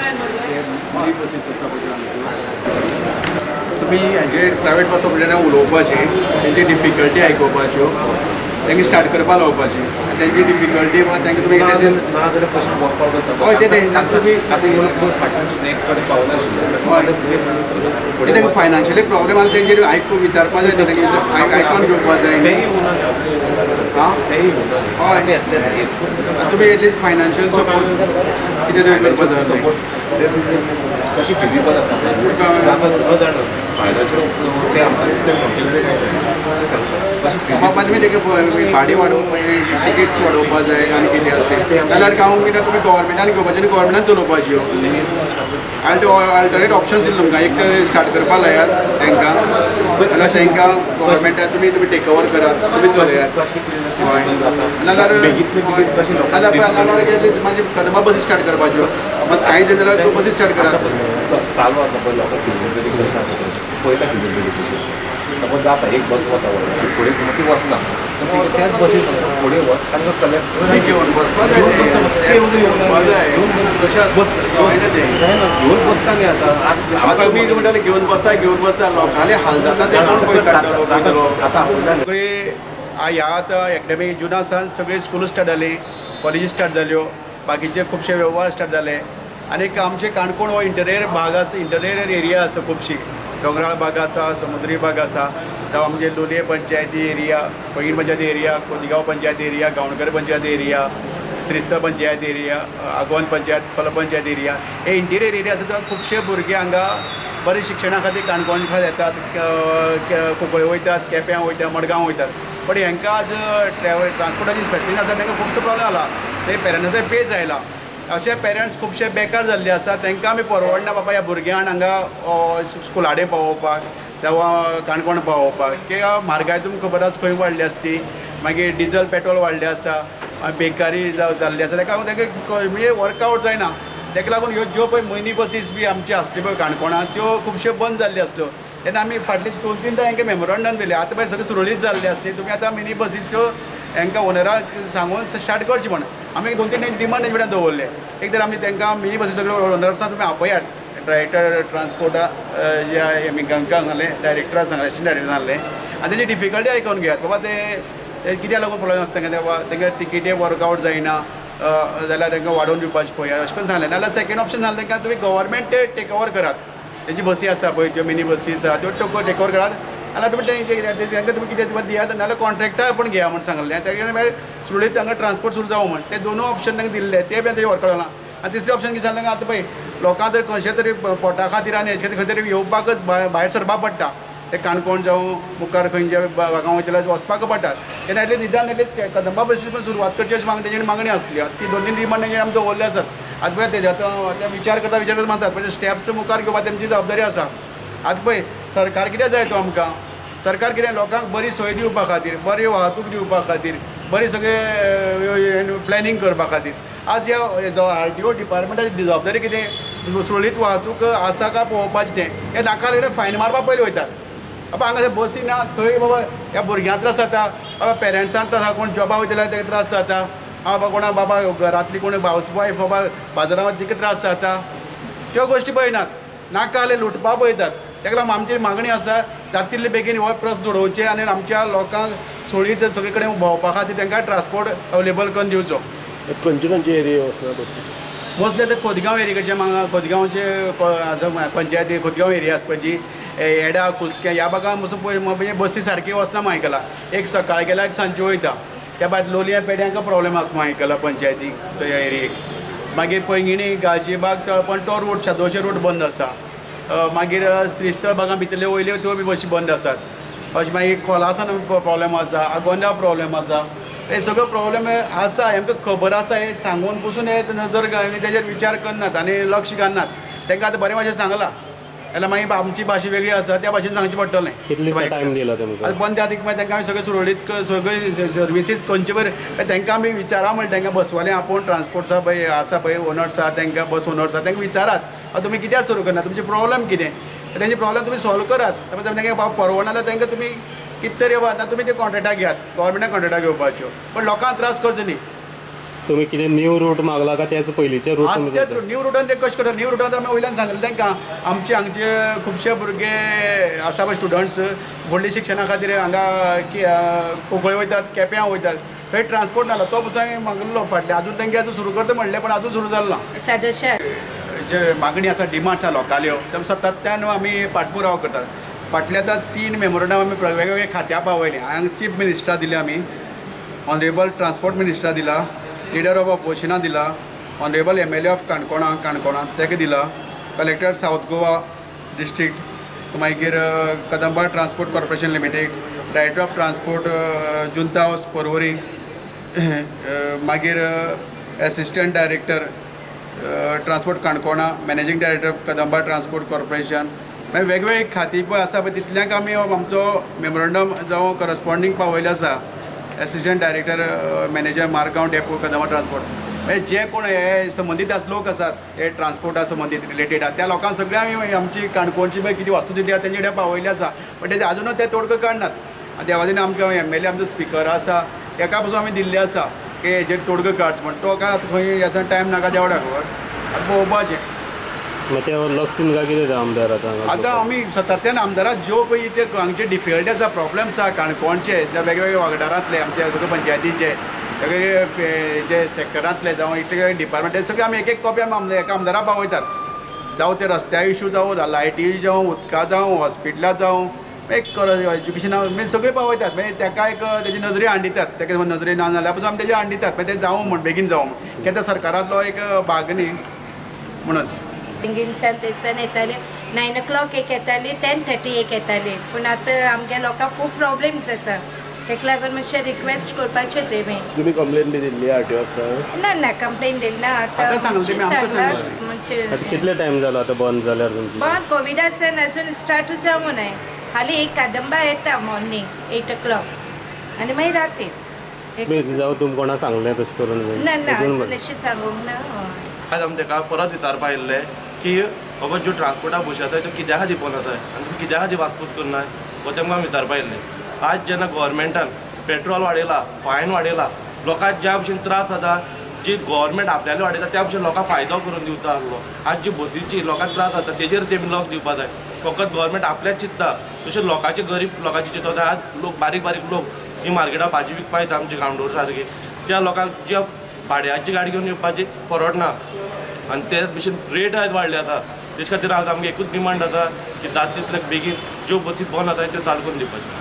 ते मिनी बसीस आसा पळय आमच्यो. तुमी हेजे प्रायवेट बस ऑपरेटरां उलोवपाचें, तेंची डिफिकल्टी आयकुपाच्यो, तेंकां स्टार्ट करपा लावपाची आनी तेंची डिफिकल्टी तांकां तुमी ना जाल्यार कशें वर्कआउट जाता? हय, ते ते तुमी आतां येवन फाटल्यान सुद्दां एक कडेन पावनाशिल्लें. हय, तांकां फायनान्शियली प्रॉब्लेम आसा, तेंचेर आयकून विचारपा जाय, तेंकां आयकोन घेवपा जाय. तेय येवना. आं. तेय येवना. हय. आतां तुमी एटलीस्ट फायनान्शियल सपोर्ट कितें तरी करपा जाय आसलें. कशी फिजिबल आसा जाता न जाणा, फायनान्शियल ते आमकां ते मोटिवेट कशें. बाबा, तुमी तेका भाडें वाडोवपा, टिकेट्स वाडोवपा जाय आनी कितें आसता जाल्यार हांव कितें, तुमी गव्हर्मेंटान घेवपाचें आनी गव्हर्मेंटान चलोवपाच्यो. अल्टरनेट ऑप्शन्स दिले तुमकां. एक तर स्टार्ट करपा लायात तांकां, जाल्यार तांकां गव्हर्मेंटान तुमी टेक ओवर करात, तुमी चलयात. कशें कितें जाता? नाल्यार बेगीतले बेगीन कशें नाल्यार नाल्यार एटलीस्ट मागीर कदंबा बसी स्टार्ट करपाच्यो. मात कांय जाय जाल्यार त्यो बसी स्टार्ट करात. चालू आसा पळय, लोकांक फिजिबिलिटी कशें आसा तें पळयता. फिजिबिलिटी सपोज जाता, एक बस वता व्हडली, फुडें ती वचना, पूण ती त्याच बसीर समज फुडें वच, तांकां कलेक्ट तुमी घेवन बसपा जाय, ते टॅक्सी घेवपा जाय. कशें आसता, जायना तें. जायना, घेवन बसता न्ही आतां. आतां तुमी म्हणटाले घेवन बसता, घेवन बसता, लोकांले हाल जाता ते कोण पळय काडटलो, पळयतलो? आतां आपल्यान सगळी ह्या आतां एकेडमीक जुना सावन सगळी स्कुलां स्टार्ट जालीं, कॉलेजी स्टार्ट जाल्यो, बाकीचे खुबशे वेव्हार स्टार्ट जाले आनीक आमचे काणकोण हो इंटरियर भाग आसा, इंटरियर एरिया आसा, खुबशी दोंगराळ भाग आसा, समुद्री भाग आसा. जावं आमचे लोलये पंचायती एरिया, पैंगीण पंचायती एरिया, खोतिगांव पंचायत एरिया, गांवणकर panchayat area, Shristhal panchayat area, Agonda panchayat, Khola panchayat area, हे इंटिरियर एरिया आसा. तर खुबशे भुरगे हांगा बरे शिक्षणा खातीर काणकोण येतात, कुंकळे वयतात, केप्यां वयतात, मडगांव वयतात. बट हांकां आज ट्रॅवल ट्रान्सपोर्टाची फॅसिलिटी आसा, तांकां खुबसो प्रॉब्लेम जाला. ते पेरंट्साचो पेज आयला, अशे पेरंट्स खुबशे बेकार जाल्ले आसा. तांकां आमी परवडना बाबा ह्या भुरग्यांक हांगा स्कुला कडेन पावोवपाक जावं काणकोण पावोवपाक, कित्याक म्हारगाय तुमकां खबर आसा खंय वाडली आसा ती. मागीर डिजल पेट्रोल वाडलें आसा, बेकारी जाल्ली आसा. ताका लागून तांकां म्हणजे वर्कआउट जायना. ताका लागून ह्यो ज्यो पळय मिनी बसीस बी आमच्यो आसल्यो पळय काणकोणांत, त्यो खुबश्यो बंद जाल्ल्यो आसल्यो. तेन्ना आमी फाटली दोन तीनदां हांकां मेमोरंडम दिलें, आतां पळय सगळें सुरळीत जाल्लें आसली, तुमी आतां मिनी बसीस त्यो हांकां ओनराक सांगून स्टार्ट करची म्हण. आमी दोन तीन डिमांड तेंचे कडेन दवरले. एक तर आमी तांकां मिनी बसी सगळ्यो ओनर्सां तुमी आपयात, डायरेक्टर ट्रान्सपोर्टा हांकां सांगलें, डायरेक्टराक सांगलें, एसिस्टंट डायरेक्टर सांगलें आनी तेजी डिफिकल्टी आयकोन घेयात बाबा, ते कित्याक लागून प्रॉब्लेम आसता तांकां, बाबा तांकां टिकेटी वर्कआउट जायना जाल्यार तांकां वाडोवन दिवपाचें पळयात अशें करून सांगलें. नाल्यार सेकेंड ऑप्शन सांगलें तांकां, तुमी गव्हर्मेंट ते टेक ओवर करात. तेजी बसी आसा पळय, त्यो मिनी बसी आसा, त्यो टेक ओवर करात. नाल्यार तुमी तांकां तुमी कितें दियात, नाल्यार कॉन्ट्रेक्टार पण घेया म्हूण सांगलें. तेजे मागीर सुरळीत तांकां ट्रान्सपोर्ट सुरू जावं म्हण ते दोनूय ऑप्शन तांकां दिल्ले, ते बी आतां वर्कआउट जाला. आनी तिसरें ऑप्शन कितें सांगलें, आतां पळय लोकांक जर कशें तरी पोटा खातीर आनी हेचे खातीर खंय तरी येवपाकच भायर सरपाक पडटा, ते काणकोण जावं मुखार खंयच्या भागां वयतले वचपाक पडटा, तेन्ना एटलीस्ट निदान एटलीस्ट कदंबा बसीस पण सुरवात करची अशी मागणी तेजी मागणी आसली. ती दोन तीन डिमांड तेंची आमी दवरले आसात. आतां पळय तेजे आतां ते विचार करता, विचार करता मानतात, पण स्टेप्स मुखार घेवपाक तेमची जबाबदारी आसा. आतां पळय सरकार कितें जाय तो आमकां, सरकार कितें लोकांक बरी सोय दिवपा खातीर, बरी वाहतूक दिवपा खातीर, बरी सगळें प्लॅनिंग करपा खातीर. आज ह्या आरटीओ डिपार्टमेंटाची जबाबदारी कितें, सुरळीत वाहतूक आसा काय पळोवपाचें. तें हे नाका कडेन फायन मारपाक पयलीं वयतात. बाबा हांगा बसी ना थंय बाबा ह्या भुरग्यांक त्रास जाता, बाबा पेरंट्सांक त्रास जाता, कोण जॉबा वयता जाल्यार ताका त्रास जाता, आं बाबा कोणा बाबा घरांतली कोण हावस वायफ बाबा बाजारां वता तिका त्रास जाता. त्यो गोश्टी पळयनात, नाका जाल्यार लुटपा पळयतात. ताका लागून आमची मागणी आसा, जाता तितले बेगीन हो प्रस्न सोडोवचे आनी आमच्या लोकांक सुरळीत सगळे कडेन भोंवपा खातीर तांकां ट्रान्सपोर्ट अवेलेबल करून दिवचो. खंयचे खंयचे एरिया वचना बसी? मोस्टली आतां खोतगांव एरियाचे, खोतगांवचे पंचायती, खोतगांव एरिया आसा पळय जी, एडा कुस्कें ह्या भागान पसून पळय म्हणजे बसी सारकी वचना म्हूण आयकलां. एक सकाळी गेल्यार एक सांजची वयता. त्या भायर लोलयां पेड्यांक प्रॉब्लेम आसा म्हूण आयकलां पंचायतीक त्या एरियेक. मागीर पैंगिणी, गालजीबाग, तळपण तो रूट, शादोरचे रूट बंद आसा. मागीर श्रीस्थळ भागां भितरल्यो वयल्यो त्यो बी बशी बंद आसात. अशें मागीर खोलासान प्रॉब्लेम आसा, आगोंदा प्रॉब्लेम आसा. हे सगळे प्रॉब्लेम आसा, आमकां खबर आसा. हे सांगून पसून हे नजर तेजेर विचार करनात आनी लक्ष घालनात. तांकां आतां बरें भाशेन सांगलां जाल्यार मागीर आमची भाशा वेगळी आसा, त्या भाशेन सांगचें पडटलें. कितले टायम दिला तुमकां? आतां बंद जाता मागीर तांकां आमी सगळें सुरळीत सगळी सर्विसीस खंयचे बरें तांकां आमी विचारा म्हणलें. तांकां बसवाले आपोवन ट्रान्सपोर्ट पळय आसा पळय ओनर्स आसा, तांकां बस ओनर्स आसा, तांकां विचारात, आतां तुमी कित्याक सुरू करना, तुमचे प्रॉब्लेम कितें, तेंचे प्रॉब्लेम तुमी सॉल्व करात. तांकां परवडना जाल्यार तांकां तुमी कितें तरी आतां तुमी ते कॉन्ट्रेक्टाक घेयात, गव्हर्मेंटाक कॉन्ट्रेक्टाक घेवपाच्यो, पण लोकांक त्रास करचो न्ही. तुमी कितें न्यू रूट मागला का त्याच पयलींचे रूट आज तेच न्यू रुटान ते कशें करता? न्यू रुटान आमी वयल्यान सांगलें तांकां, आमचे हांगचे खुबशे भुरगे आसा पळय स्टुडंट्स व्हडले शिक्षणा खातीर हांगा कोंकळे वयतात, केप्यां वयतात, थंय ट्रान्सपोर्ट नासलो, तो पसून हांवें मागलो फाटलें. आजून तेंगे आजून सुरू करता म्हणलें, पण आजून सुरू जालें ना. सदस्य. जे मागणी आसा, डिमांड्स आसा लोकांल्यो, ते सातत्यान आमी पाठपुरावो करतात. फाटले आतां 3 मेमोरंडम आमी वेगवेगळे खात्या पावयलीं. हांगा चीफ मिनिस्टरा दिले आमी, ऑनरेबल ट्रान्सपोर्ट मिनिस्टरा दिला, लिडर ऑफ ऑपोजिशना दिला, ऑनरेबल एमएलए ऑफ काणकोणा काणकोणा ताका दिला, कलेक्टर सावथ गोवा डिस्ट्रिक्ट, मागीर Kadamba transport corporation limited, director of transport Junta house Porvorim, मागीर assistant director transport काणकोणा, managing director Kadamba transport corporation. मागीर वेगवेगळी खातीं पळय आसा पळय, तितल्यांक आमी आमचो मेमोरंडम जावं करस्पोंडींग पावयलें आसा. Assistant director manager Margao depot Kadamba transport. मागीर जे कोण हे संबंदीत आस लोक आसात, हे ट्रान्सपोर्टा संबंदीत रिलेटेड आसा, त्या लोकांक सगळ्या आमी आमची काणकोणची पळय कितें वस्तुस्थिती आसा तेंचे कडेन पावयली आसा, पण तेजे आजुनूय ते तोडगो काडनात. आनी देवादीन आमकां एमएलए, आमचो स्पिकर आसा, तेका पसून आमी दिल्लें आसा की हेजेर तोडगो काड म्हण. तो काय आतां खंय आसा, टायम नाका देवडा खबर, आतां पळोवपाचें. मागीर ते लक्ष दिवन काय कितें आमदार आतां? आतां आमी सातत्यान आमदाराक ज्यो पळय ते हांगचे डिफिकल्टी आसा, प्रॉब्लम्स आसा काणकोणचे, जे वेगवेगळे वाठारांतले आमचे सगळे पंचायतीचे वेगवेगळे जे सेक्टरांतले जावं इतले डिपार्टमेंट, ते सगळे आमी एक एक कॉपी आमी एका आमदारा पावयतात. जावं ते रस्त्या इशू जावं, लायटी जावं, उदका जावं, हॉस्पिटलां जावं, एक एज्युकेशना मागीर सगळें पावयतात. मागीर ताका एक तेजी नजरे हाडून दितात. ताका नजरे ना जाल्यार पसून आमी तेजे हाडून दितात, मागीर तें जावं म्हण, बेगीन जावं म्हण, कित्याक ते सरकारांतलो एक भाग न्ही म्हणूच. थिंगिनसान थंयसान येताले, 9 o'clock एक येताली, 10:30 एक येताली. पूण आतां आमगे लोकांक खूब प्रॉब्लेम जाता, तेका लागून मातशें रिक्वेस्ट करपाचें तेमी. तुमी कंप्लेन बी दिल्ली आरटीओ ऑफिसाक? ना ना, कंप्लेन दिली ना. आतां सांगलें तेमी, आमकां सांगलां सांगलें. म्हणजे आतां कितले टायम जालो आतां बंद जाल्यार तुमची? बंद कोविडासान अजून स्टार्टूच जावं नाय. हाली एक कादंबा येता मॉर्निंग 8 o'clock आनी मागीर राती. जावं तुमी कोणाक सांगलें तशें करून? ना ना, अजून अजून अशें सांगूंक ना, हय. आयज आमी ताका परत विचारपा आयिल्ले की बाबा ज्यो ट्रान्सपोर्टा बशी आसाय त्यो कित्या खातीर बंद आसाय आनी तुमी कित्या खातीर वासपूस करनाय हो तेमकां आमी विचारपा आयिल्ले. आज जेन्ना गोवोरमेंटान पेट्रोल वाडयला, फायन वाडयला, लोकांक ज्या भशेन त्रास जाता, जी गोवोरमेंट आपल्याले वाडयता त्या भशेन लोकांक फायदो करून दिवता आहलो. आज जी बसीची लोकांक त्रास जाता तेजेर तेमी लक्ष दिवपा जाय. फकत गोवोरमेंट आपल्याच चिंत्ता, तशें लोकांचे, गरीब लोकांचे चिंतता. आज लोक बारीक बारीक लोक जी मार्केटान भाजी विकपा येता आमचे गांवडोर सारके, त्या लोकांक ज्या भाड्याची गाडी घेवन येवपाची परवडना आनी ते भशेन रेट आयज वाडले आसा. तेज खातीर आज आमगे एकूच डिमांड आसा की जाता तितले बेगीन ज्यो बसी बंद आसा त्यो चालू करून दिवपाच्यो.